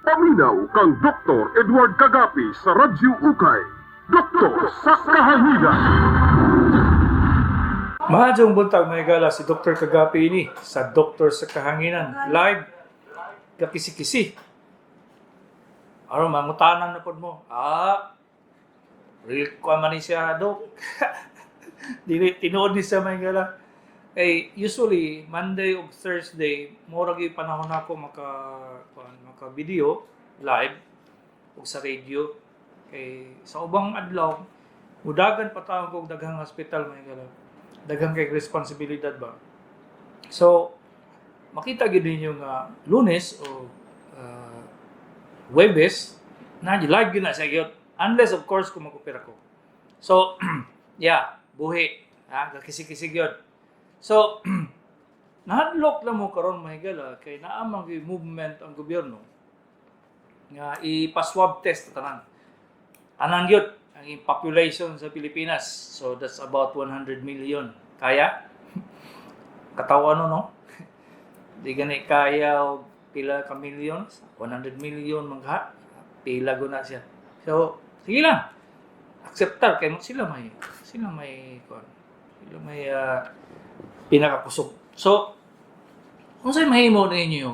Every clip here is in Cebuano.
Paminaw kang Dr. Edward Kagapi sa Radyo Ukay. Doktor sa Kahanginan. Maayong buntag, mga higala, si Dr. Kagapi ini sa Doktor sa Kahanginan. Live, kakisi-kisi. Aron mangutanan na pod mo. Ah, real ko man ni siya, Dok. Dili, tinuod ni siya, mga higala. Eh, usually, Monday ug Thursday, mura gyud panahon nako maka, kuan, maka video live ug sa radio. Kay sa ubang adlaw, mudagan pa taon kog daghang hospital, mga higala, daghang kay responsibilidad ba. So, makita gyud ninyo nga Lunes o Huwebes, na live gyud na siya gyud. Unless, of course, kung mag-opera ko. So, yeah, buhi. Ha, kakisi-kisi gyud. So, nahadlok lang mo karon, mga higala, kay naa man gyud movement ang gobyerno nga ipa-swab test tanan. Tanan gyud ang population sa Pilipinas. So that's about 100 million. Kaya? Katawa no, no? Di gani kaya og pila ka millions? 100 million mangha. Pila guna siya. So, sige lang. Acceptar kay sila may kuan. Sila may pinakakusog. So, kung sa'y mahimo ninyo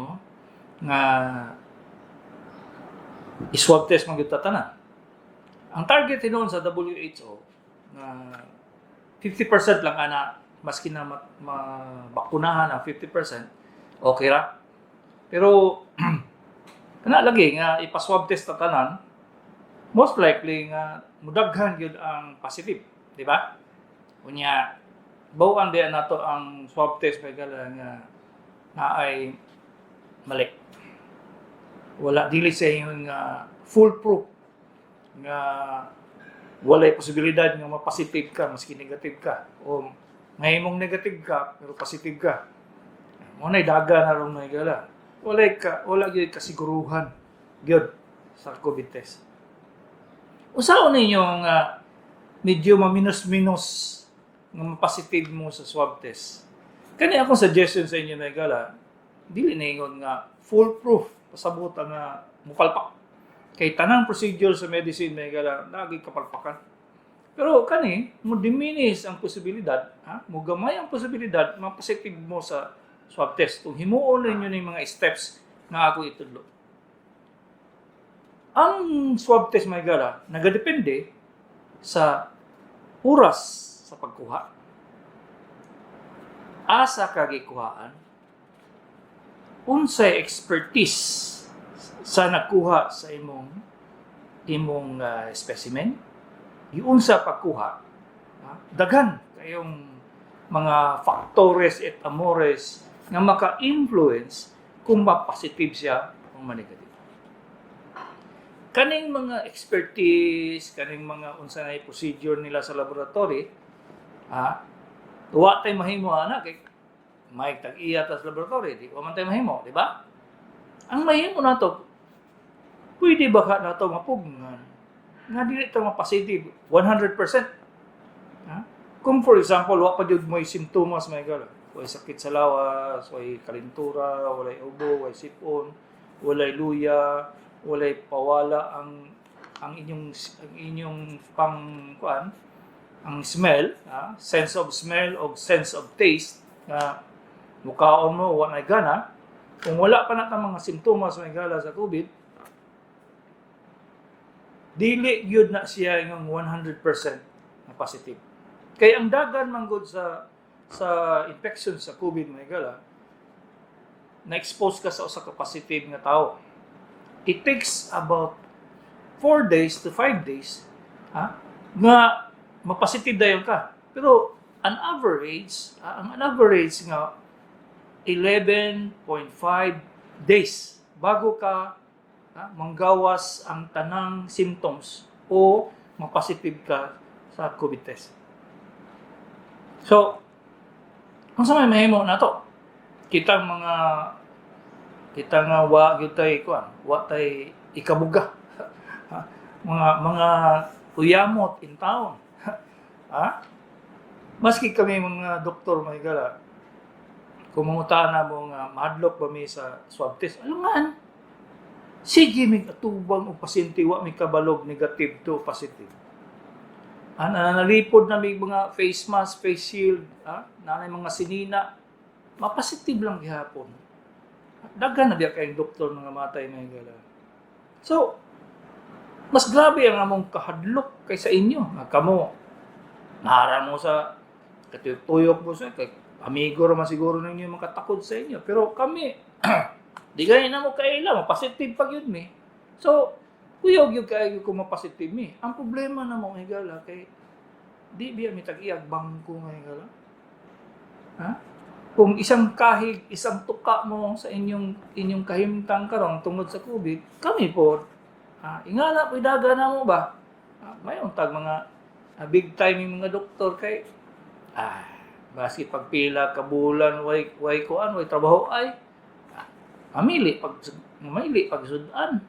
nga i-swab test man gyud tanan. Ang target hinuon sa WHO na 50% lang ana, maski na mabakunahan ang 50%, okay ra. Pero kana lagi nga ipa-swab test ta tanan, most likely nga mudaghan gyud ang positive, di ba? Unya bawaan diya nato ang swab test, may gala, nga naay mali. Wala, dili sa ingon nga foolproof nga walay posibilidad nga ma-positive ka maski negative ka o ngayong negative ka pero positive ka. Mo nay daga na ron, mga higala. Walay ka, wala gyud kasiguruhan gyud sa COVID test. Usaon ninyo nga medyo maminos-minos nga ma-positive mo sa swab test? Kani akong suggestion sa inyo, mga higala, dili na ingon nga foolproof, pasabot ang nga mupalpak. Kay tanang procedure sa medicine, mga higala, lagi kapalpakan. Pero kani, mo diminish ang posibilidad, ha? Mo gamay ang posibilidad ma-positive mo sa swab test kung himuon ninyo ning mga steps nga ako itudlo. Ang swab test, mga higala, nagadepende sa oras sa pagkuha. Asa ka gikuhaan? Unsay expertise sa nakuha sa imong specimen? Giunsa pagkuha? Ha? Daghan kayong mga factores et amores nga maka-influence kung ma-positive siya o ma-negative. Kaning mga expertise, kaning mga unsa na procedure nila sa laboratory, ha, wa tay mahimo ana kay may tag-iya ta sa laboratory, di wa man tay mahimo, di ba? Ang mahimo nato, pwede ba ka nato mapugngan nga dili ta ma-positive 100%? Ha? Kung for example, wa pa jud mo'y simptomas, may gala, walay sakit sa lawas, walay kalintura, walay ubo, walay sipon, walay luya, walay pawala ang inyong pang kuan, ang smell, ha? Sense of smell o sense of taste nga mukaon mo wa nay gana. Kung wala pa na ta mga simptomas, may gala, sa COVID, dili gyud na siya yung 100% na positive. Kay ang dagan man gud sa infection sa COVID, may gala, na-expose ka sa usa ka positive nga tao. It takes about 4 days to 5 days, ha, nga mapositive dayon ka. Pero an average, ang average nga 11.5 days bago ka, ha, manggawas ang tanang symptoms o mapositive ka sa COVID test. So, kung sa may mahimo nato, kitang mga kita nga wa gyud tay kuan, wa tay ikabuga. Ha? Mga uyamot in town. Ha? Maski kami mga doktor, mga higala, kung mangutana mo nga mahadlok ba mi sa swab test, alangan. Sige mig atubang og pasyente, wa mi kabalog negative to positive. Ana nalipod na may mga face mask, face shield, ha? Nanay mga sinina, mapositive lang gihapon. Daghan na biya kayong doktor nga matay, mga higala. So, mas grabe ang among kahadlok kaysa inyo. Nga kamo, nara mo sa katuyok mo sa kay amigo ra man siguro ninyo makatakod sa inyo. Pero kami, di gani na mo kaila, mapositive pag yun mi. So, kuyog yung kaayo kung mapositive mi. Ang problema na mo, higala, kay di biya mi tag-iyag bangko nga, higala. Ha? Kung isang kahig, isang tuka mo sa inyong inyong kahimtang karon tungod sa COVID, kami po, ha, ingana po daga na mo ba? Ha, may untag mga big time yung mga doktor kay baski pagpila ka bulan way way kuan, way trabaho ay mamili pag sudan.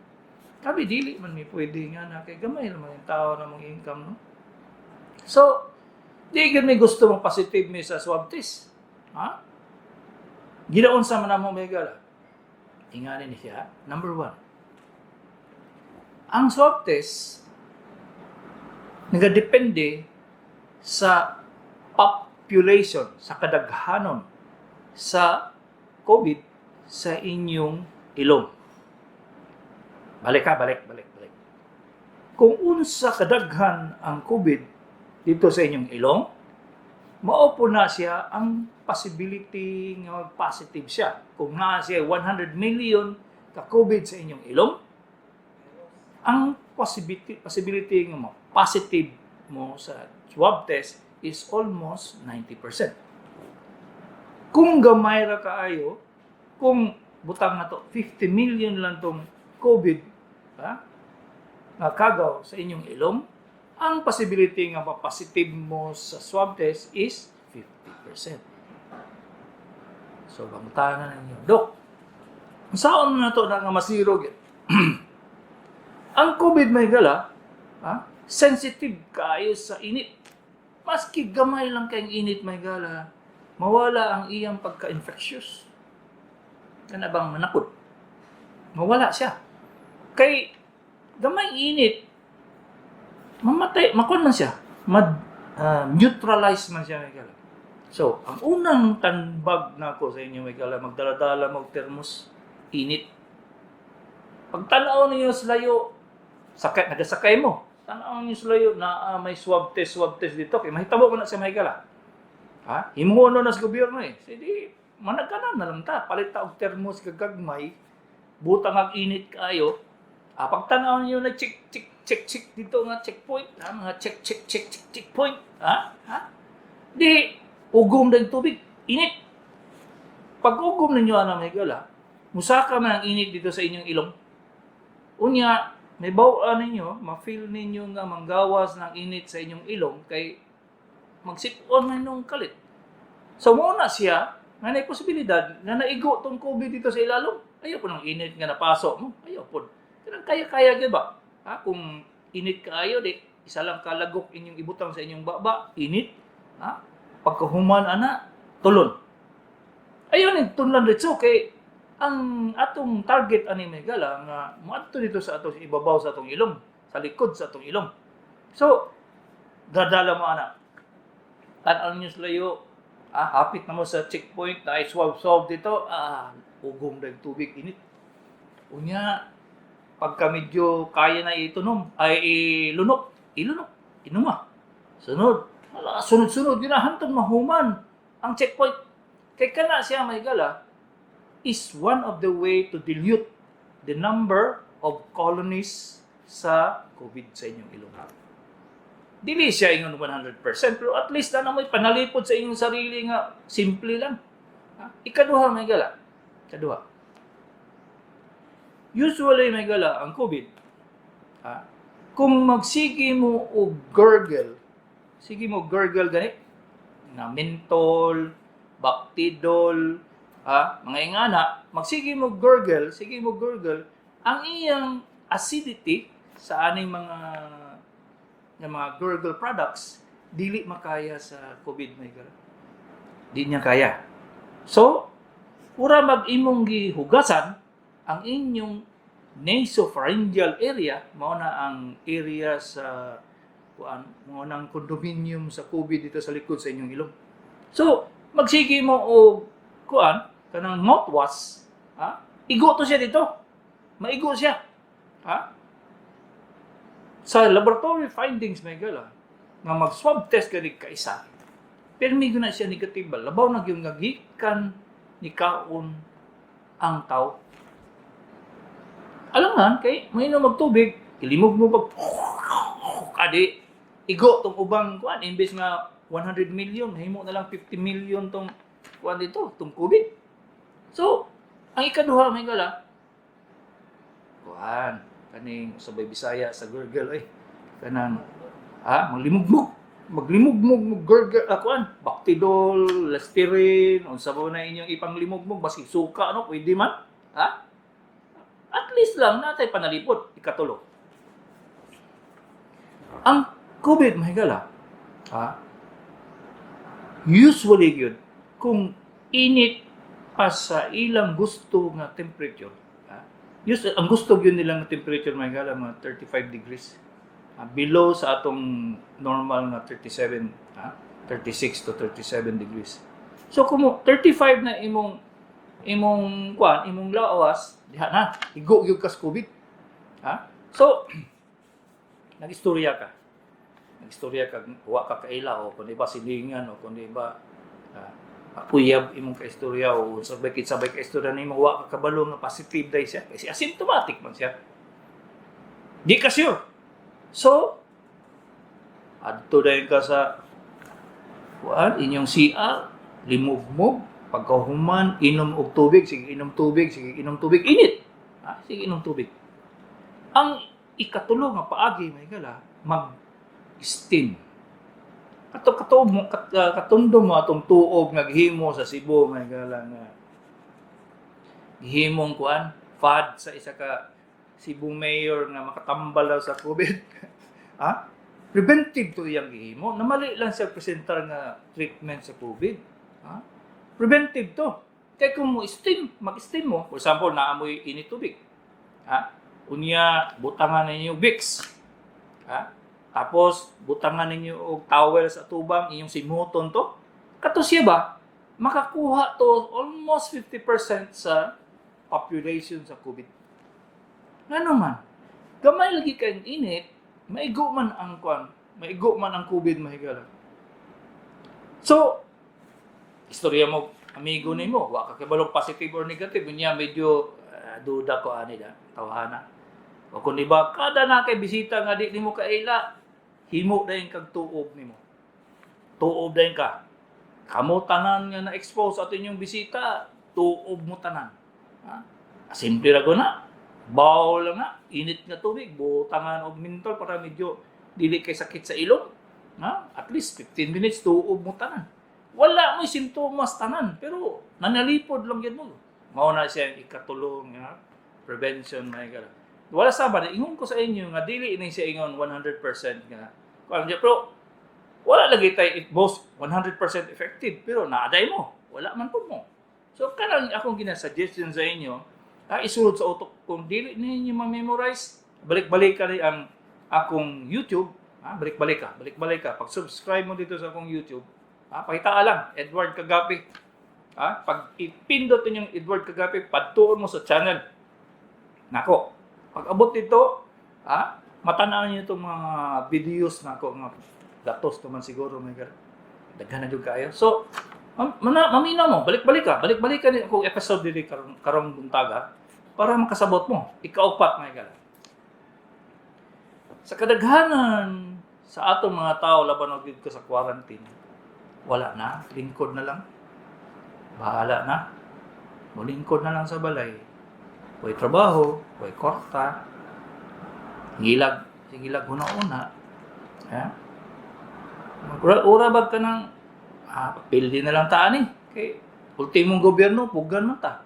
Kami dili man mi pwede nga na kay gamay naman yung tao na mga income, no. So, di gyud mi gusto mo positive mi sa swab test. Ha? Ginaunsa man namo, mga higala? Ingani ni siya. Number one, ang swab test nagadepende sa population, sa kadaghanon sa COVID sa inyong ilong. Balik ka, balik, balik, balik. Kung unsa kadaghan ang COVID dito sa inyong ilong, mao po na siya ang possibility nga mag-positive siya. Kung naa siya 100 million ka COVID sa inyong ilong, ang possibility nga mo positive mo sa swab test is almost 90%. Kung gamay ra kaayo, kung butang na to 50 million lang tong COVID, ha, nga kagaw sa inyong ilong, ang possibility nga ma-positive mo sa swab test is 50%. So, bangtanan ninyo. Dok, saan na to na nga masiro gyud? Ang COVID, may gala, ha, sensitive kaayo sa init. Maski gamay lang kayong init, may gala, mawala ang iyang pagka-infectious. Kana bang manakod? Mawala siya. Kay gamay init, mamatay, makon man siya. Mad, neutralize man siya, may gala. So, ang unang tanbag nako sa inyo, may gala, magdala-dala mo thermos, init. Pag tanaw ninyo sa layo, sakay, nagasakay mo. Tanaw ninyo sa layo na may swab test dito. Kay mahitabo mo na siya, may gala. Ha? Himuon na sa gobyerno eh. Sige, managkanan na lang ta. Palit ta og thermos gagagmay, butang ang init kayo. Ah, pag tanaw niyo na check, check, check, check dito nga checkpoint, ha? Mga check, check, check, check, checkpoint, ha? Ha? Di, ugom din tubig, init. Pag ugom ninyo ana, may gala, musaka man ang init dito sa inyong ilong. Unya, may bawaan ninyo, ma-feel ninyo nga manggawas ng init sa inyong ilong kay magsipon man nung kalit. So muna siya nga nay posibilidad nga naigo tong COVID dito sa ilalom. Ayaw po ng init nga napaso mo. Ayaw po. Kanang kaya-kaya gyud ba? Ha? Kung init kaayo, di isa lang kalagok inyong ibutang sa inyong baba, init. Ha? Pagkahuman ana, tulon. Ayaw ni tunlan diretso kay ang atong target ani, may gala, nga moadto dito sa atong ibabaw sa atong ilong, sa likod sa atong ilong. So, dadala mo ana. Tan-aw niyo sa layo, hapit na mo sa checkpoint na swab swab dito, ugom dag tubig init. Unya, pagka medyo kaya na itunom, ay ilunok, ilunok, inuma. Sunod, wala, sunod-sunod, ginahantong mahuman ang checkpoint. Kay kana siya, may gala, is one of the way to dilute the number of colonies sa COVID sa inyong ilong. Dili siya ingon 100%, pero at least na mo'y panalipod sa inyong sarili nga simple lang. Ha? Ikaduha, may gala. Ikaduha. Usually, may gala, ang COVID, ha, kung magsige mo og gurgle, sige mo gurgle gani, na mentol, Bactidol, ha, mga ingana, magsige mo gurgle, sige mo gurgle, ang iyang acidity sa aning mga nga mga gurgle products dili makaya sa COVID, may gala. Di niya kaya. So, ura mag imong gihugasan ang inyong nasopharyngeal area, mao na ang area sa kuan, mao nang condominium sa COVID dito sa likod sa inyong ilong. So, magsige mo og kuan, kanang mouthwash, ha? Igo to siya dito. Maigo siya. Ha? Sa laboratory findings, may gala, nga mag-swab test ka kaisa, pero na siya negative ba? Labaw na yung nga gikan ni kaon ang tao. Alam nga, kay mainom magtubig, ilimog mo pag adi, igo tong ubang kuan, imbes nga 100 million, himo na lang 50 million tong kuan dito, tong COVID. So, ang ikaduha, may gala, kuan, kaning sabay Bisaya sa gurgle, ay, kanang, ha, maglimugmug, maglimugmug, mag gurgle, ah, kuan, Bactidol, Listerine, unsa ba na inyong ipanglimugmug, baski suka, ano, pwede man, ha? At least lang, natay panalipod. Ikatulo. Ang COVID, mahigala, ha? Usually yun, kung init pa sa ilang gusto nga temperature, ha? Usually, ang gusto yun nilang temperature, mahigala, mga 35 degrees. Ha? Below sa atong normal nga 37, ha? 36 to 37 degrees. So kung 35 na imong imong kuan, imong lawas, diha na, igo gyud kas COVID. Ha? So nagistorya ka. Nagistorya ka, wa ka kaila o kung di ba silingan o kung di ba uyab imong kaistorya o sabay sabay kaistorya nimo, wa ka kabalo nga positive dai siya kasi asymptomatic man siya. Di ka sure. So adto dayon ka sa kuan, inyong CR, limugmog, pagkahuman inom og tubig, sige inom tubig, sige inom tubig, init. Ha? Sige inom tubig. Ang ikatulo nga paagi, may gala, mag steam. Kato kato mo katundo mo atong tuog nga gihimo sa Cebu, may gala, nga gihimong kuan, fad sa isa ka Cebu mayor nga makatambal daw sa COVID. Ha? Preventive to iyang gihimo. Namali lang siya presentar nga treatment sa COVID. Ha? Preventive to. Kay kung mo steam, mag-steam mo, for example, naamoy init tubig. Ha? Unya, butangan ninyo Vicks. Ha? Tapos, butangan ninyo og towel sa tubang, inyong simuton to. Kato siya ba, makakuha to almost 50% sa population sa COVID. Ngano man, gamay lagi kayong init, maigo man ang kwan, maigo man ang COVID, mahigala. So, istorya mo, amigo nimo, wa ka kabalo positive or negative, unya medyo duda ko ani da, tawhana. O kung di ba, kada na kay bisita nga di nimo kaila, himo dayon kag tuob nimo. Tuob dayon ka. Kamo tanan nga na-expose ato inyong bisita, tuob mo tanan. Ha? Simple ra ko na. Baw lang na, init nga tubig, butangan og mentol para medyo dili kay sakit sa ilong. Ha? At least 15 minutes tuob mo tanan. Wala mo simptomas tanan, pero nanalipod lang gyud mo. Mao na siya ang ikatulo nga prevention, mga higala. Wala sa ba, ingon ko sa inyo nga dili ini siya ingon 100% nga kuan siya, pero wala lagi tay it both 100% effective, pero naaday mo, wala man pud mo. So kanang akong gina-suggestion sa inyo, isulod sa utok, kung dili ninyo ma-memorize, balik-balik ka rin ang akong YouTube, ha? Balik-balik ka, balik-balik ka. Pag-subscribe mo dito sa akong YouTube, ha? Pakita lang, Edward Kagapi. Ha? Pag ipindot ninyong Edward Kagapi, padtuon mo sa channel. Nako, pag abot dito, ha? Matanaw niyo itong mga videos nako nga gatos naman siguro may daghan na jud kaayo. So, maminaw mo, balik-balik ka, balik-balik ka ni akong episode diri karong karong buntaga para makasabot mo. Ikaupat, mga higala. Sa kadaghanan sa atong mga tao, laban og ko sa quarantine, wala na, lingkod na lang. Bahala na. Mulingkod na lang sa balay. Way trabaho, way kwarta. Ngilag, ngilag huna-una. Ha? Ura bag ka ng pildi na lang taan eh. Kay ultimong gobyerno, pugan man ta.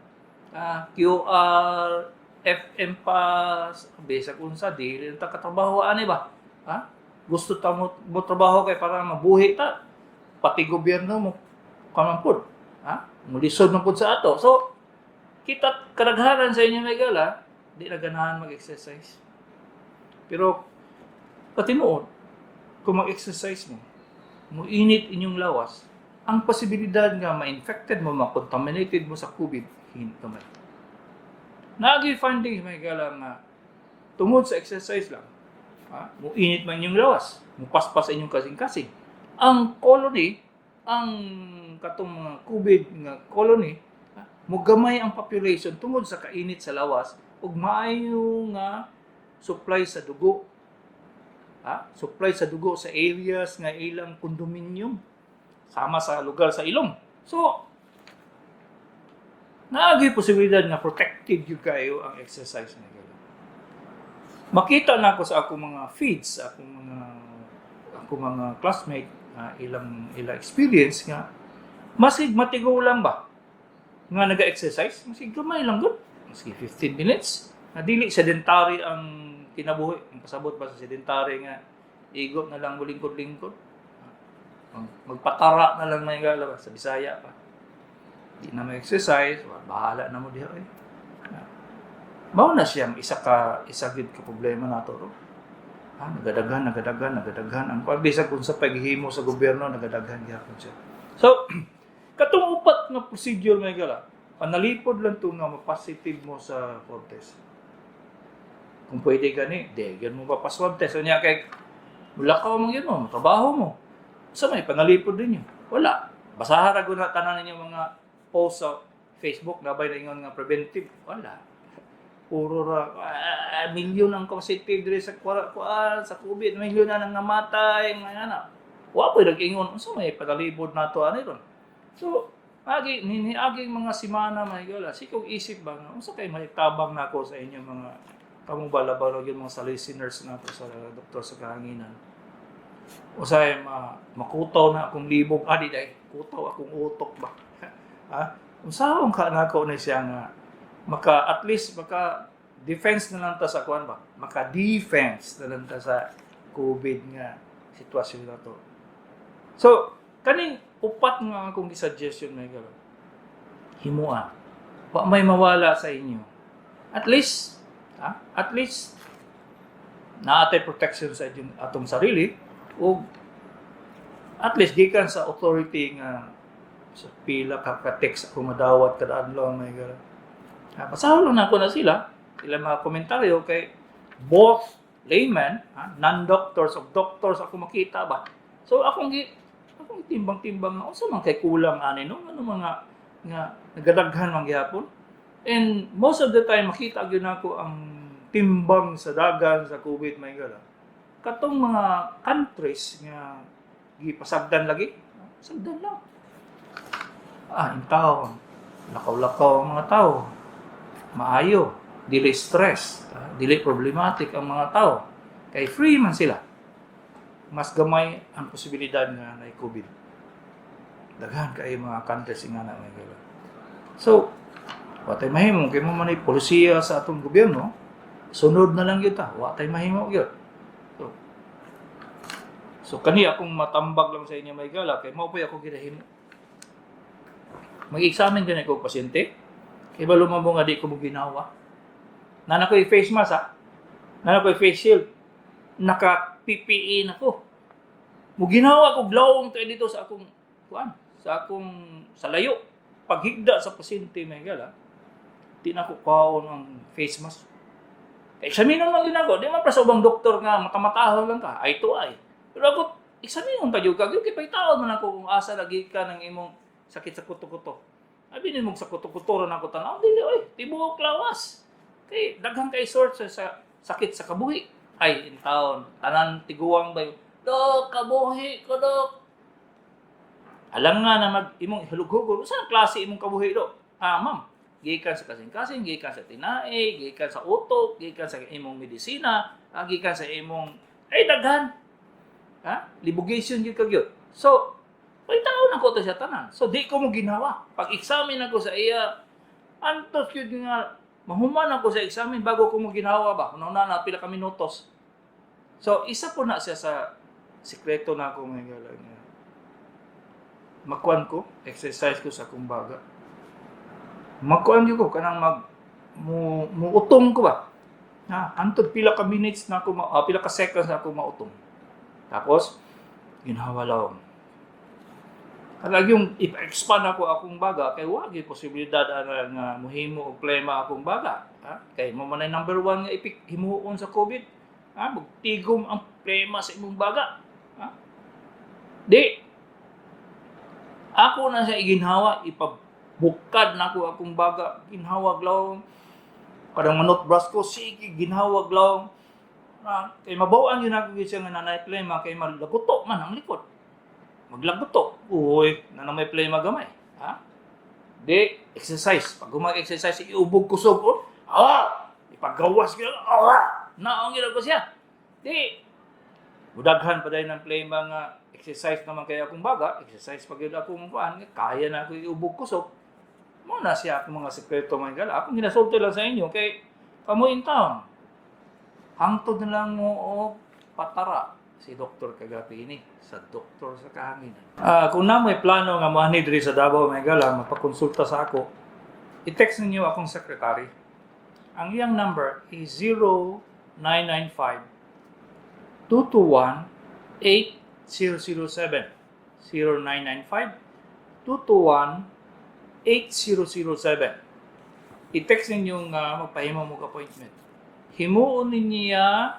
QR, FM pass, bisag unsa, dili na ta katrabaho ani ba? Ha? Gusto ta mo trabaho kay para mabuhi ta. Pati gobyerno mo kaman pud. Ha? Mulisod man pud sa ato. So, kita kadaghanan sa inyo, may gala, Di na ganahan mag-exercise. Pero katinuod, kung mag-exercise mo, muinit inyong lawas, ang posibilidad nga ma-infected mo, ma-contaminated mo sa COVID, hindi gamay. Naagi findings, mga higala, nga tungod sa exercise lang, ha, muinit man inyong lawas, mupaspas sa inyong kasing-kasing. Ang colony, ang katong mga COVID nga colony, ha, mugamay ang population tungod sa kainit sa lawas ug maayo nga supply sa dugo. Ha? Supply sa dugo sa areas nga ilang condominium sama sa lugar sa ilong. So, naagi posibilidad nga protected gyud kayo ang exercise nga gala. Makita na ako sa akong mga feeds, akong mga classmate nga ilang ilang experience nga masig matigulang ba nga naga-exercise, masig gamay lang gud. Maski 15 minutes, na dili sedentary ang kinabuhi. Ang pasabot ba sa sedentary nga igo na lang mo lingkod-lingkod. Magpatara na lang may gala sa Bisaya pa. Di na may exercise, bahala na mo diha eh. Mao na siyang isa gyud ka problema nato ro. Ha, nagadaghan, nagadaghan, nagadaghan ang kuan bisag kung sa paghihimo sa gobyerno, nagadaghan gyapon siya. So, katong upat nga procedure, mga higala, panalipod lang to nga ma-positive mo sa swab test. Kung pwede gani, di gyud mo pa swab test. Unya kay mulakaw man gyud mo, trabaho mo. Sa may panalipod din yun. Wala. Basaha ra gud na tanan ninyo mga post sa Facebook na bay ingon nga preventive. Wala. Puro ra milyon ang positive diri sa kuan sa COVID, milyon na nang namatay, mga ana. Wa po'y nag-ingon unsa may panalipod nato ani ron. So, agi ni aging mga simana, mga higala, sikog isip ba nga unsa kay maitabang nako sa inyo mga kamo ba, labaw yung mga sa listeners nato sa Doktor sa Kahanginan. Usay ma makutaw na akong libog adi day, kutaw akong utok ba. Ha? Unsaon ka nako ni siya nga maka at least maka defense na lang ta sa kuan ba? Maka defense na lang ta sa COVID nga sitwasyon na to. So, kaning upat nga akong gi-suggestion, mga higala. Himua. Wa may mawala sa inyo. At least, ha? At least naatay protection sa inyong atong sarili ug at least gikan sa authority nga sa pila ka text ako madawat kada adlaw, mga higala. Ha, basahon lang nako na sila ilang mga komentaryo kay both layman, ha, non-doctors of doctors ako makita ba. So akong timbang-timbang nga unsa man kay kulang ani no, ano mga nga nagadaghan man gihapon. And most of the time makita gyud nako ang timbang sa dagan sa COVID, mga higala. Katong mga countries nga gipasagdan lagi, sagdan lang. Ah, in tao, lakaw-lakaw ang mga tao. Maayo, dili stress, dili problematic ang mga tao. Kay free man sila. Mas gamay ang posibilidad nga na COVID. Daghan kay mga countries nga na, mga higala. So, wa tay mahimo kay mo man ay polisiya sa atong gobyerno, sunod na lang gyud ta, wa tay mahimo gyud. So kani akong matambag lang sa inyo, mga higala, kay mao po'y ako ginahimo. Mag-examine gani ko pasyente. Kay balo man mo nga di ko mo ginawa. Nana ko face mask ha. Nana ko face shield. Naka PPE na ko. Mo ginawa ko glawong tayo dito sa akong kuan, sa akong sa layo. Paghigda sa pasyente, mga higala, di na ko kaon ang face mask. Kay examinon man gid ako, di man pa sa ubang doktor nga mata-matahon lang ka, eye to eye. Pero ako, examinon pa jud ka, gyud kay pahitaon man ako kung asa lagi ka ng imong sakit sa kuto-kuto. Abi nimo sa kuto-kuto ra nako tan-aw, dili oy, tibuok lawas. Kay daghan kay sort sa sakit sa kabuhi. Ay, in taon, tanan tiguang ba, "Dok, kabuhi ko, dok." Alam nga na mag imong hulug-hugol, unsa ang klase imong kabuhi, dok? Ah, ma'am, gikan sa kasing-kasing, gikan sa tinae, gikan sa utok, gikan sa imong medisina, gikan sa imong ay daghan. Ha? Libugation gyud ka gyud. So, pahitaon ako to siya tanan. So, di ko mo ginawa. Pag-examine ako sa iya, antos gyud nga mahuman ako sa examine bago ko mo ginawa ba. Una na pila ka minutos. So, isa po na siya sa sikreto na ako ngayon nga. Magkuan ko, exercise ko sa akong baga. Magkuan gyud ko kanang mag mo muutong ko ba. Ha, hantod pila ka minutes na ako, pila ka seconds na ako mautong. Tapos, ginhawa lang. Kalagi yung ipa-expand ako akong baga kay wa gyud posibilidad ana nga mohimo og plema akong baga. Ha? Kay mo man ay number one nga ipik himuon sa COVID. Ha? Magtigom ang plema sa imong baga. Ha? Di. Ako na siya iginhawa, ipabukad na ako akong baga, ginhawag lang. Kadang manot brush ko, sige, ginhawag lang. Ha? Kay mabawaan yun ako siya nga nanay plema, kay malaguto man ang likod. Maglaguto. Uy, na may plema gamay. Ha? Di, exercise. Pag gumag-exercise, iubog kusog ko. Ah! Ipagawas ko. Ah! Naong ko siya. Di, mudaghan pa dahil ng plema nga exercise naman kaya akong baga, exercise pag yun akong kuan, kaya na ako iubog kusog. Mo na siya akong mga sekreto, mga gala. Akong ginasulti lang sa inyo kay kamo in town. Hangtod na lang mo og patara si Dr. Kagapi ini sa Doktor sa Kahanginan. Kung na may plano nga moani diri sa Davao, mga gala, mapakonsulta sa ako, i-text ninyo akong secretary. Ang iyang number is 0995 221 8007. 0995 221 8007. I-text ninyo nga magpahimo mo og appointment. Himuon niya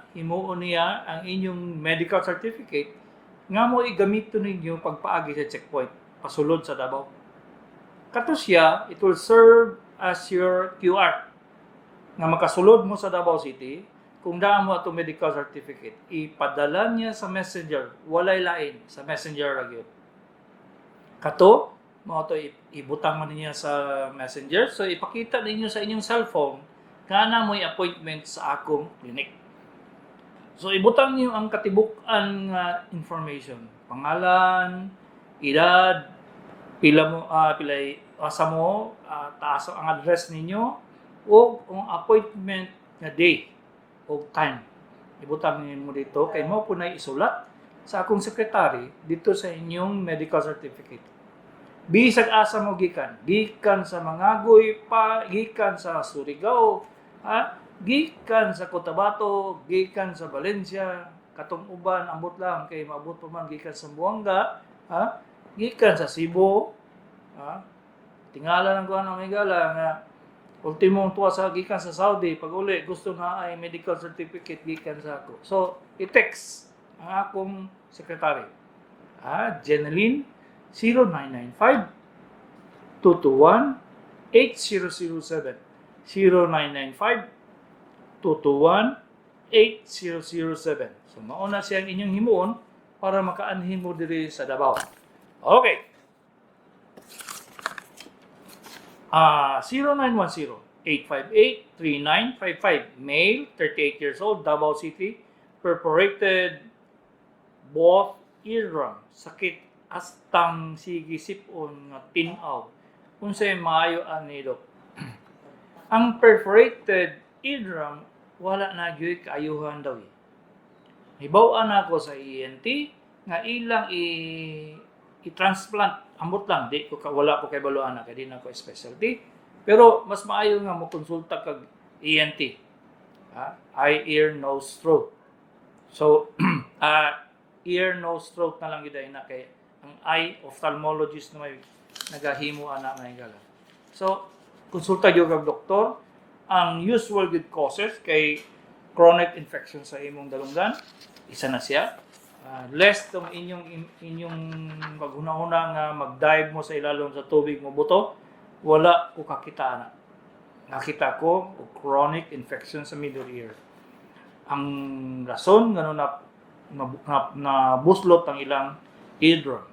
ang inyong medical certificate nga mo igamito ninyo pagpaagi sa checkpoint pasulod sa Davao. Kato siya, it will serve as your QR. Nga makasulod mo sa Davao City, kung daan mo atong medical certificate, ipadala niya sa Messenger, walay lain, sa Messenger ra gyud. Kato, mao to ibutang man niya sa Messenger. So ipakita ninyo sa inyong cellphone kana mo'y appointment sa akong clinic. So ibutang niyo ang katibuk-an nga information, pangalan, edad, pila mo pilay asa mo, taas ang address ninyo o ang appointment nga day o time. Ibutang ninyo mo dito kay mo po na isulat sa akong secretary dito sa inyong medical certificate. Bisag asa mo gikan, gikan sa Mangagoy pa, gikan sa Surigao, ha? Gikan sa Cotabato, gikan sa Valencia, katong uban ambot lang kay maabot pa man gikan sa Buanga, ha? Gikan sa Cebu, ha? Tingala ng kuan ang higala nga ultimong tuwa sa gikan sa Saudi pag uli gusto nga ay medical certificate gikan sa ako. So, i-text ang akong secretary. Jeneline, 0995 221 8007. 0995 221 8007. So mauna siya ang inyong himuon para makaanhin mo diri sa Davao. Okay. 0910-858-3955. Male, 38 years old, Davao City. Perforated both eardrum. Sakit astang sige sipon nga tinaw. Unsay maayo ani, Dok? Ang perforated eardrum, wala na gyud kaayuhan daw eh. Hibaw-an ako sa ENT nga ilang i i-transplant, ambot lang, di ko wala ko kay baluan na kay di na ko specialty, pero mas maayo nga mo konsulta kag ENT, ha? Eye, ear, nose, throat. So ear, nose, throat na lang gyud na kay ang eye, ophthalmologist na may nagahimo ana nga higala. So konsulta gyud kag doktor. Ang usual good causes kay chronic infection sa imong dalunggan, isa na siya. Less tong inyong paghuna-huna nga mag-dive mo sa ilalom sa tubig mo buto, wala ko kakita na. Nakita ko og chronic infection sa middle ear. Ang rason ngano na buslot ang ilang eardrum.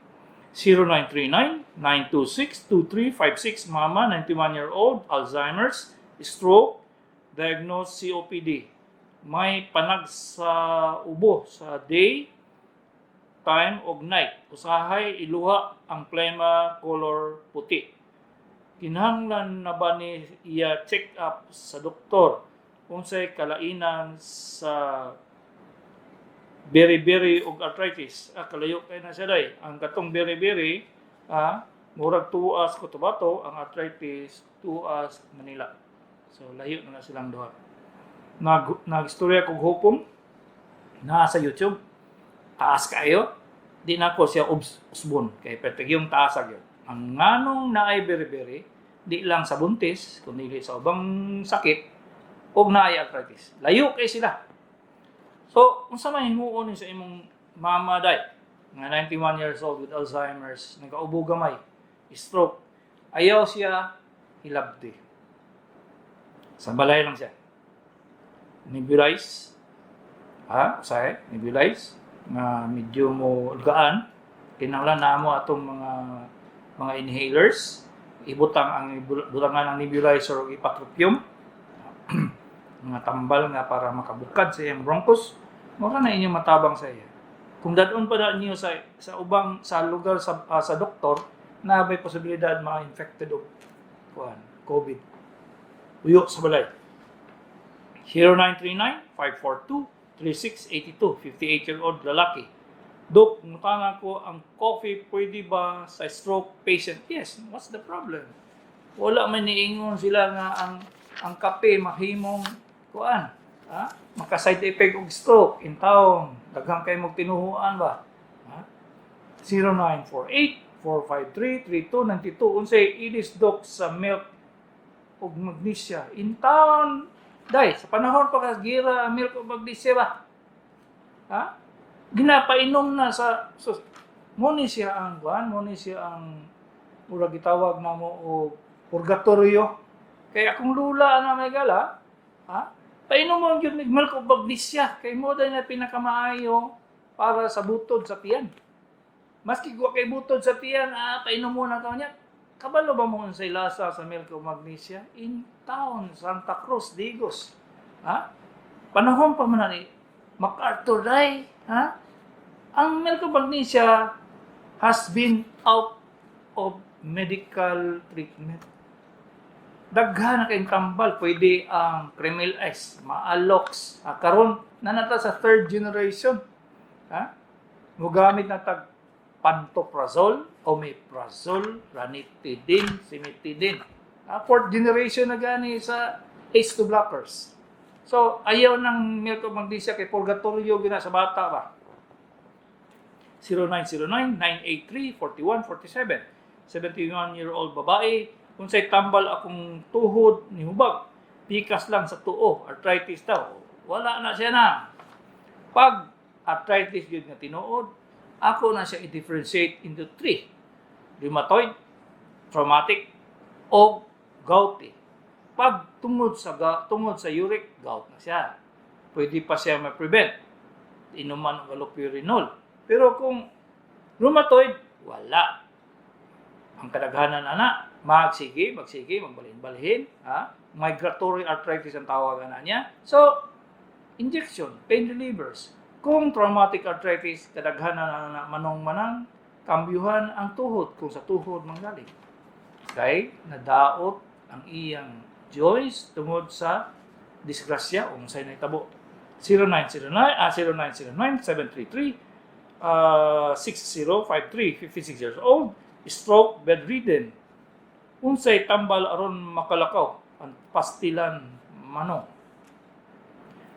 0939-926-2356. Mama, 91-year-old, Alzheimer's, stroke, diagnosed COPD. May panag sa ubo sa day, time og night. Usahay iluha ang plema color puti. Kinahanglan na ba ni iya check up sa doktor? Unsay kalainan sa beriberi og arthritis? Ah, kalayo kay na siya day. Ang katong beriberi, murag tuas Cotabato, ang arthritis tuas Manila. So layo na na silang duha. Nag nagstorya kog hupong naa sa YouTube. Taas kaayo. Di na ko siya usbon kay pertigyong taas gyud. Ang nganong naay beriberi, di lang sa buntis, kundi sa ubang sakit ug naay arthritis. Layo kay sila. So, unsa may himuon ni sa imong mama day nga 91 years old with Alzheimer's, nagaubo gamay, stroke, ayaw siya hilabti. Sa balay lang siya. Nebulize, ha, usahay, nebulize, nga medyo mo gaan, kinahanglan na mo atong mga inhalers, ibutang ang butangan ang nebulizer og ipratropium, mga tambal nga para makabukad sa iyang bronchus, mura na inyong matabang sa iya. Kung dadon pa na niyo sa ubang sa lugar sa doktor, na may posibilidad ma-infected og kuan, COVID. Uyo sa balay. 0939-542-3682, 58-year-old lalaki. "Dok, mutana ko, ang coffee pwede ba sa stroke patient?" Yes, what's the problem? Wala man niingon sila nga ang kape mahimong kuan, ha? Maka side effect og stroke in taon. Daghang kay mong tinuhuan ba? Ha? 0948 453 3292. "Unsay ilis, Dok, sa milk og magnesia?" In taon, day, sa panahon pa kas gira ang milk og magnesia ba? Ha? Ginapainom na sa, so, mo ni siya ang kuan, mo ni siya ang murag gitawag na mo og purgatorio. Kay akong lula na may gala, ha? Painom mo ang gyud mig milk og magnesia kay mo dai na pinakamaayo para sa butod sa tiyan. Maski wa kay butod sa tiyan, painom mo na ka niya. Kabalo ba mo unsay lasa sa milk of magnesia? In town, Santa Cruz, Digos. Ha? Panahon pa man na ni MacArthur day, ha? Ang milk of magnesia has been out of medical treatment. Daghan na kayong tambal. Pwede ang Kremil S, Maalox. Ah, karon na nata sa third generation. Ha? Mugamit na tag pantoprazole, omeprazole, ranitidine, cimetidine. Ah, fourth generation na gani sa H2 blockers. So, ayaw ng milk of magnesia kay purgatorio gina sa bata ba. 0909-983-4147. 71-year-old babae, "Unsay tambal akong tuhod ni hubag? Pikas lang sa tuo, arthritis daw." Wala na siya na. Pag arthritis yun nga tinuod, ako na siya i-differentiate into three: rheumatoid, traumatic, o gouty. Pag tungod sa uric, gout na siya. Pwede pa siya ma-prevent. Inuman og allopurinol. Pero kung rheumatoid, wala. Ang kadaghanan ana, magsige, magsige, magbalhin-balhin, ha? Migratory arthritis ang tawagan na niya. So, injection, pain relievers. Kung traumatic arthritis, kadaghanan na manong-manang, kambyuhan ang tuhod kung sa tuhod manggaling. Kay nadaot ang iyang joints tungod sa disgrasya o unsay nahitabo. 0909 0909 733 6053, 56 years old, stroke, bedridden. "Unsay tambal aron makalakaw ang pastilan mano?"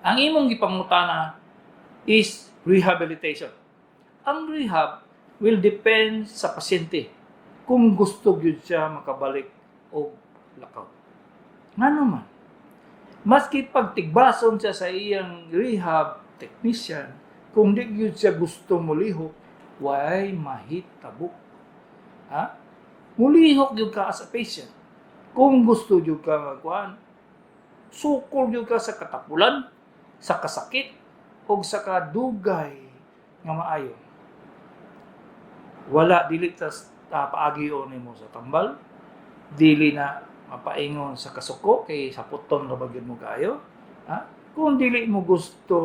Ang imong gipangutana is rehabilitation. Ang rehab will depend sa pasyente kung gusto gyud siya makabalik og lakaw. Ngano man? Maski pagtigbason siya sa iyang rehab technician, kung di gyud siya gusto mulihok, way mahitabo. Ha? Mulihok gyud ka as a patient. Kung gusto gyud ka magkuan, sukol gyud ka sa katapulan, sa kasakit, o sa kadugay nga maayo. Wala, dili ta paagi nimo sa tambal, dili na mapaingon sa kasuko kay sa puton ra ba gyud mo kaayo, ha? Kung dili mo gusto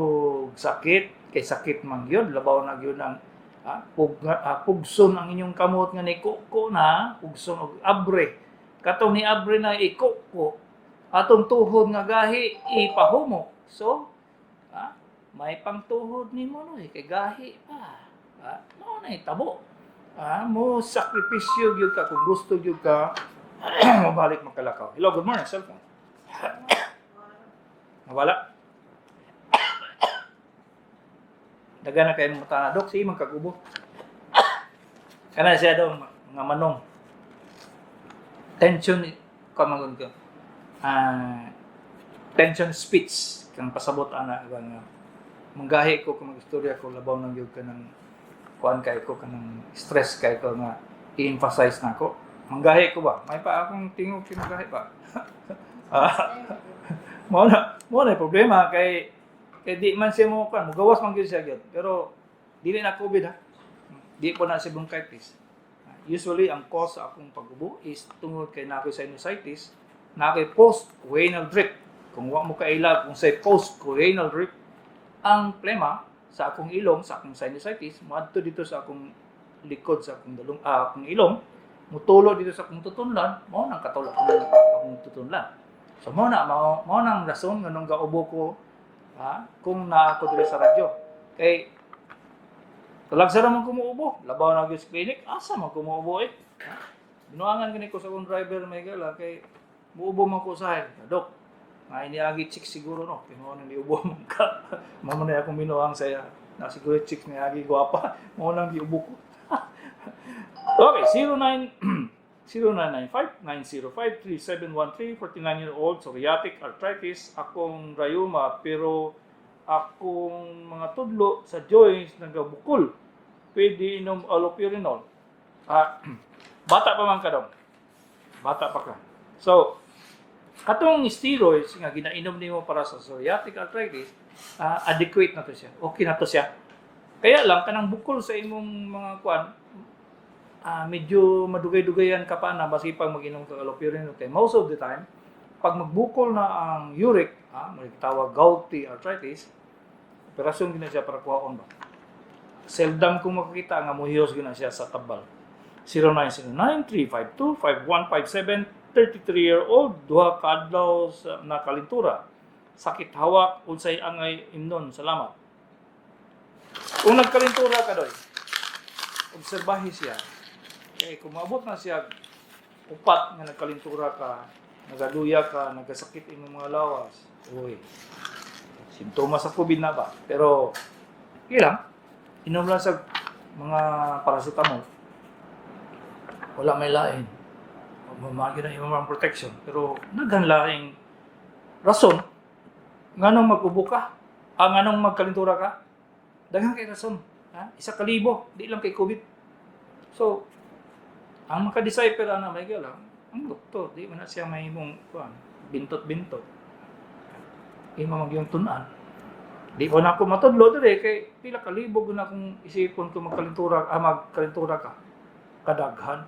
og sakit, kay sakit man gyud, labaw na gyud ang pugson ang inyong kamot nga nikuko na, pugson og abre. Katong ni abre na ikuko, atong tuhod nga gahi ipahumok. So, may pangtuhod nimo no eh, kay gahi pa. Ha? Mao na tabo. Mo sakripisyo gyud ka kung gusto gyud ka mabalik makalakaw. Hello, good morning, cellphone. Nawala. Daghan na kayo mga, "Dok, sige man kag-ubo." Kana siya daw mga manong. Tension kamangon ko. Ah, tension speech kang pasabot ana ba nga manggahi ko kung mag-istorya ko, labaw nang gyud ka ng kuan kay ko, kanang stress kay ko nga i-emphasize na ako. Manggahi ko ba? May pa akong tingog kay manggahi ba? Ah, mao na yung problema kay kay di man siya mo kuan, mugawas man gyud siya gyud. Pero dili na COVID ha. Di po na siya bronchitis. Usually ang cause sa akong pag-ubo is tungod kay naa ko'y sinusitis, naa ko'y post-choanal drip. Kung wa mo kaila kung say post-choanal drip, ang plema sa akong ilong, sa akong sinusitis, moadto dito sa akong likod sa akong dalong, akong ilong, mutulo dito sa akong tutunlan, mao nang katulak akong tutunlan. So mao nang rason nganong gaubo ko ha, kung naa ko diri sa radyo. Kay talagsa ra man ko muubo, labaw na gyud sa clinic, asa man ko muubo eh. Ha? Binuangan gani ko sa akong driver may gala kay muubo man ko usahay. "Dok, nga iniagi chicks siguro no, kay mao nang giubo man ka." Mao man na akong binuang sa iya. Na siguro chicks niagi gwapa, mao nang giubo ko. Okay, 09 0995-905-3713, 49-year-old, psoriatic arthritis, akong rayuma, pero akong mga tudlo sa joints nagabukol. Pwede inom allopurinol? Ah, bata pa man ka daw. Bata pa ka. So, katong steroids nga ginainom nimo para sa psoriatic arthritis, adequate na to siya. Okay na to siya. Kaya lang kanang bukol sa imong mga kuan, medyo madugay-dugayan ka pa na basi pag mag-inom ka allopurinol kay most of the time pag magbukol na ang uric, may tawag gouty arthritis, operasyon gina siya para kuhaon ba. Seldom kung makakita nga muhiyos gina siya sa tabal. 0909-352-5157, 33-year-old, duha ka adlaw sa nakalintura. Sakit hawak, unsay angay imnon? Salamat. Kung nagkalintura ka doy, obserbahi siya. Kay kung maabot na siya upat nga nagkalintura ka, nagaluya ka, nagkasakit imong mga lawas, uy, simptomas sa COVID na ba? Pero, ilang, inom lang sa mga paracetamol. Wala may lain. Mamagi na imong protection. Pero, naghan laing rason, nganong mag-ubo ka, nganong magkalintura ka, daghan kay rason. Ha? 1,000, di lang kay COVID. So, ang maka-decipher ana may lang, ang doktor, di man na siya may imong kuan, bintot-bintot. Imo man yung tun-an. Di ko na ako matudlo dire kay pila ka libo na akong isipon kung magkalintura ka. Kadaghan.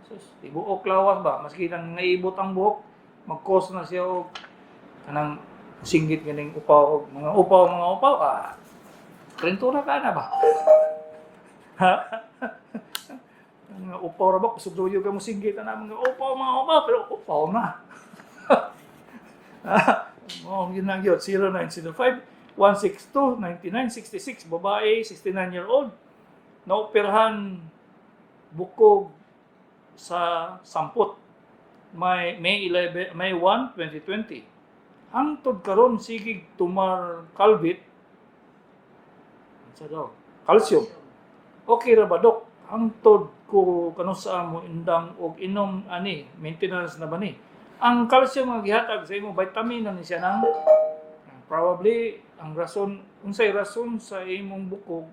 Sus, tibuok lawas ba? Maski nang naibot ang buhok, mag-cause na siya og kanang singgit ganing upaw og mga upaw, mga upaw, kalintura ka na ba? Ha? Mga upaw ra ba kusog ka mo singgit na mga upaw, mga upaw, pero upaw na. Oh, yun lang yun. 0905 162 9966, babae, 69-year-old, naoperahan bukog sa sampot may May 11, May 1, 2020. Hangtod karon sigig tumar Calvit sa daw calcium. Okay ra ba, Dok? Hangtod ko kanusa mo indang og inom ani, maintenance na ba ni ang calcium nga gihatag sa imo? Vitamin na ni siya nang probably ang rason, unsay rason sa imong bukog,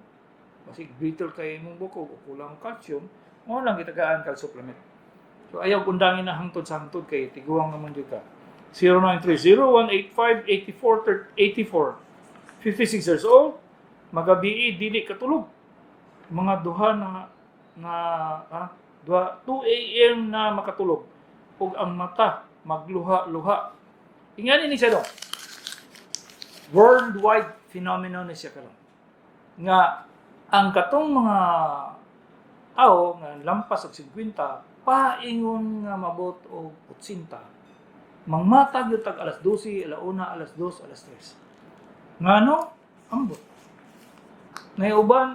basig brittle kay imong bukog o kulang ang calcium, mao lang gitagaan kag supplement. So ayaw undangin na hangtod sa hangtod kay tiguang naman jud ka. 0930-185-8484, 56 years old, magabii dili katulog, mga duha na na duha 2 a.m. na makatulog ug ang mata magluha-luha. Ingani ni siya dong. Worldwide phenomenon ni siya karon. Nga ang katong mga tao nga lampas og 50 paingon nga mabot og 80, mangmatag yung tag alas 12, alauna, alas 2, alas 3. Ngano? Ambot. Naiuban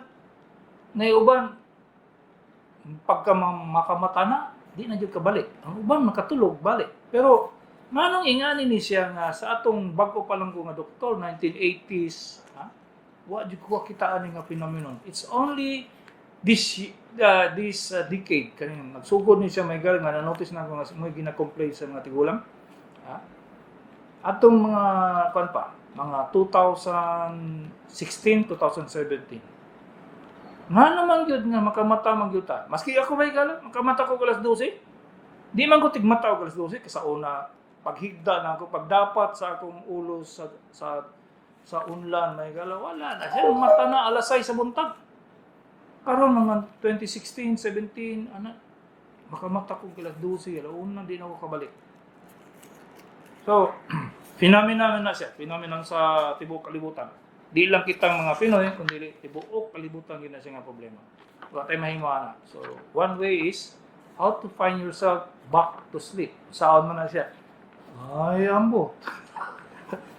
pagka makamata na, di na jud kabalik. Ang uban makatulog balik. Pero nganong ingani ni siya nga sa atong bago pa lang ko nga doktor 1980s, ha? Wa jud ko kita ani nga phenomenon. It's only this decade kaning nagsugod ni siya, may nga na-notice na ako nga may gina-complain sa mga tigulang. Ha? Atong mga kuan pa, mga 2016, 2017. Nga naman gyud nga makamata man gyud ta. Maski ako, may gala, makamata ko alas 12. Di man ko tigmata og alas 12 kasi sa una paghigda na ako, pagdapat sa akong ulo sa unlan, may gala, wala na siya mata na alas 6 sa buntag. Karon mga 2016, 17 ana, makamata ko alas 12, alauna, di na ako kabalik. So phenomenon na siya, phenomenon sa tibuok kalibutan. Di lang kitang mga Pinoy kundi tibuok kalibutan gyud na siya nga problema. Wala tay mahimo ana. So one way is how to find yourself back to sleep. Saon man na siya? Ay, ambot.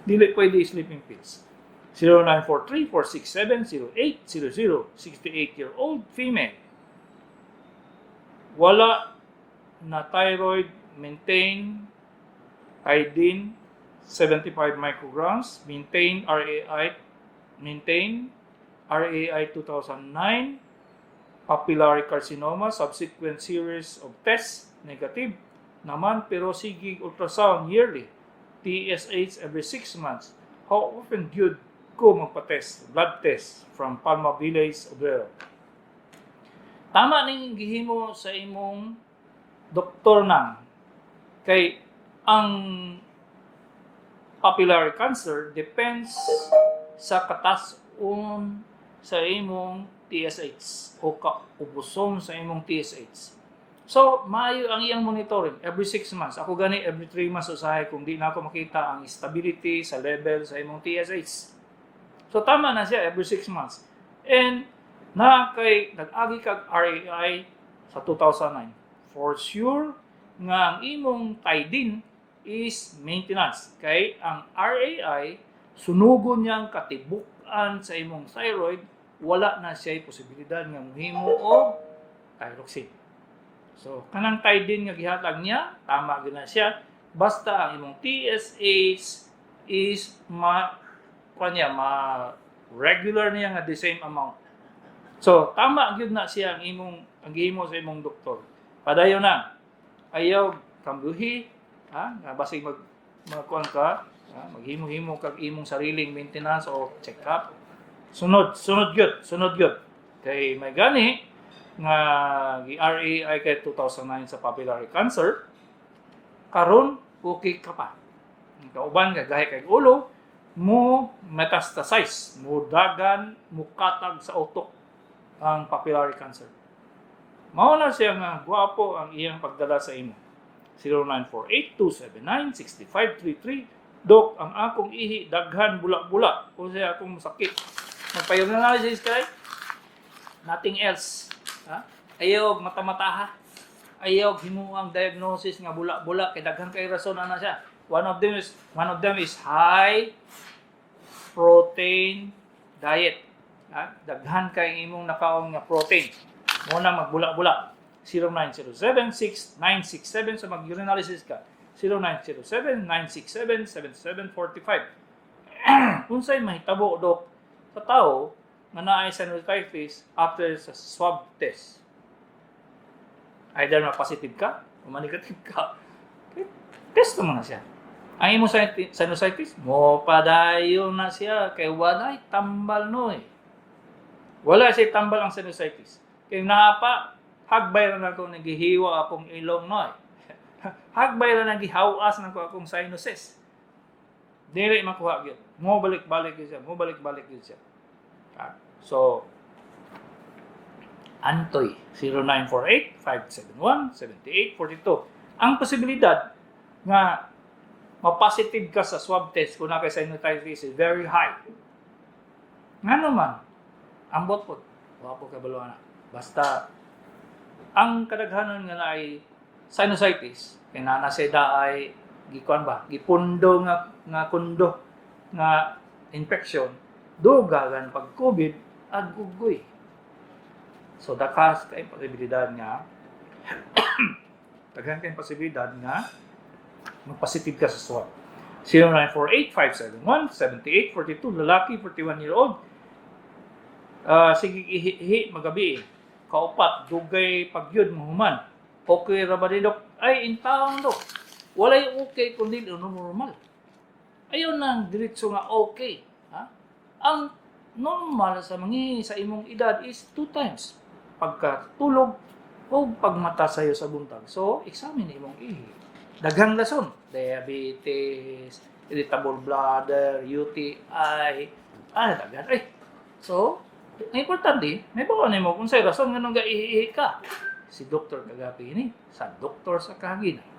Dili pwede sleeping pills. 0943-467-0800, 68-year-old female. Wala na thyroid, maintain iodine 75 micrograms, maintain RAI, maintain RAI 2009, papillary carcinoma, subsequent series of tests, negative naman, pero sige ultrasound yearly, TSH every 6 months. How often gyud ko magpa-test, blood test? From Palma Village, Obrero. Tama ning gihimo sa imong doktor nang kay ang papillary cancer depends sa katason sa imong TSH o kaubuson sa imong TSH. So, maayo ang iyang monitoring every 6 months. Ako gani every 3 months usahay kung di na ako makita ang stability sa level sa imong TSH. So, tama na siya every 6 months. And na kay nag-agi kag RAI sa 2009. For sure nga ang imong Tydin is maintenance. Kay ang RAI, sunugon niyang katibuk-an sa imong thyroid, wala na siya posibilidad nga mohimo og thyroxine. So, kanang Tydin nga gihatag niya, tama gyud na siya. Basta ang imong TSH is ma kanya ma regular niya nga the same amount. So, tama gyud na siya ang imong ang gihimo sa imong doktor. Padayon na. Ayaw kambuhi, ha? Nga basig magkuan ka, ha? Maghimo-himo kag imong sariling maintenance o check up. Sunod, sunod gyud, sunod gyud. Kay may gani nga gi-RAI kay 2009 sa papillary cancer, karon okay ka pa. Ang kauban nga gahi kay ulo, mo metastasize, mo dagan, mo katag sa utok ang papillary cancer. Mao na siya nga gwapo ang iyang pagdala sa imo. 0948-279-6533. Dok, ang akong ihi daghan bula-bula. O siya akong masakit? Magpa-urinalysis kay nothing else. Ha? Ayaw mata-mata ha. Ayaw himuang diagnosis nga bula-bula kay daghan kay rason ana siya. One of them is high protein diet. Ha? Daghan kay imong nakaon nga protein. Mo na magbula-bula. 0907-6967 sa mag-urinalysis ka. 0907-967-7745. Unsay mahitabo, Dok, sa tao nga naay sinusitis after sa swab test? Either ma-positive ka o ma-negative ka. Okay, test naman na siya. Ang imong sinusitis, mo padayon na siya kay walay tambal no eh. Wala siya tambal ang sinusitis. Kay naa pa, hagbay ra na ako nagihiwa akong ilong no eh. Hagbay ra nagihawas na ko akong sinuses. Dili makuha gyud. Mo balik-balik gyud siya, mo balik-balik gyud siya. Ah, so Antoy, 0948-571-7842. Ang posibilidad nga ma-positive ka sa swab test kung naa kay sinusitis is very high. Nga naman, ambot po. Wa po kabalo na. Basta, ang kadaghanan nga naay sinusitis, kay naa na siya ay gikuan ba, gipundo nga kundo nga infection, dugagan pag COVID, agugoy. So dakas kay posibilidad nga daghan kay posibilidad nga mag-positive ka sa swab. 0948-571-7842, lalaki, 41-year-old. Ah, sige, ihi, ihi magabi. Kaupat, dugay pagyud mahuman. Okay ra ba ni, Dok? Ay, intawon, Dok. Walay okay kundi ano normal. Ayaw nang diretso nga okay. Ha? Ang normal sa mga sa imong edad is two times. Pagkatulog o pagmata sayo sa buntag. So, examine imong ihi. Daghang lason. Diabetes, irritable bladder, UTI, ano daghan. Ay, so, ang importante, may bawa nimo kung say rason nganong gaihi ka. Si Dr. Kagapi ini sa Doktor sa Kahaginan.